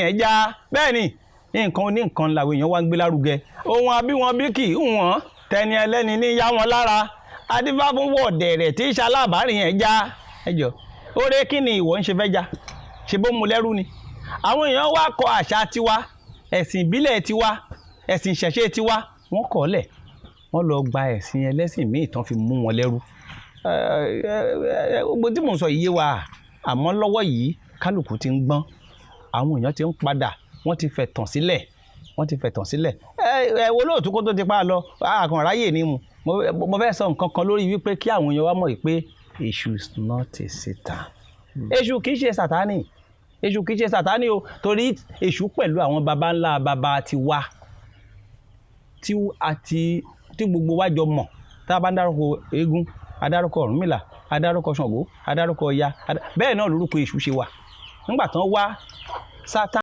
Ẹja bẹ́ẹ̀ ni, nǹkan oníǹkan làwọn èèyàn wá ń gbé lárugẹ. Ohun àbí wọn bí kì í wọ́n tẹni ẹlẹ́ni ní yá wọn lára. Adífá fún wọ̀dẹ̀rẹ̀ tí í ṣalábàárìn ẹja. Ẹjọ́ oore kí ni ìwọ ń ṣe fẹ́ ja? Ṣe bó mu lẹ́rú ni? Àwọn èèyàn wá kọ àṣà tiwa, ẹ̀sìn ìbílẹ̀ tiwa, ẹ̀sìn ìṣẹ̀ṣe tiwa, wọ́n kọ̀ ọ́ lẹ̀, wọ́n lọ gba ẹ̀sìn ẹlẹ́sìn míì tán fi mú wọn lẹ́rú. Gbogbo tí mò ń sọ yìí yé wa, àmọ́ lọ́wọ́ yìí kálukú ti ń gbọ́n, àwọn èèyàn ti ń padà, wọ́n ti fẹ̀tàn sílẹ̀, wọ́n ti fẹ̀tàn sílẹ̀. Ẹ ẹ wo lóòtú kó tó ti pa lọ àkàn ráyè ni mo fẹ́ sọ nǹkan kan lórí wípé kí àwọn èèyàn wa mọ̀ pé Èṣù is not a Satan. Èṣù kì í ṣe Sátánì, Èṣù kì í ṣe Sátánì o, torí Èṣù pẹ̀lú àwọn baba ńlá baba ti wa tí a ti tí gbogbo wa jọ mọ̀. Tá a bá ń dárúkọ eégún, a dárúkọ Ọ̀rúnmìlà, a dárúkọ Ṣàngó, a dárúkọ Ọya, bẹ́ẹ̀ náà lórúkọ Èṣù ṣe wà nígbà tán wá Sátán.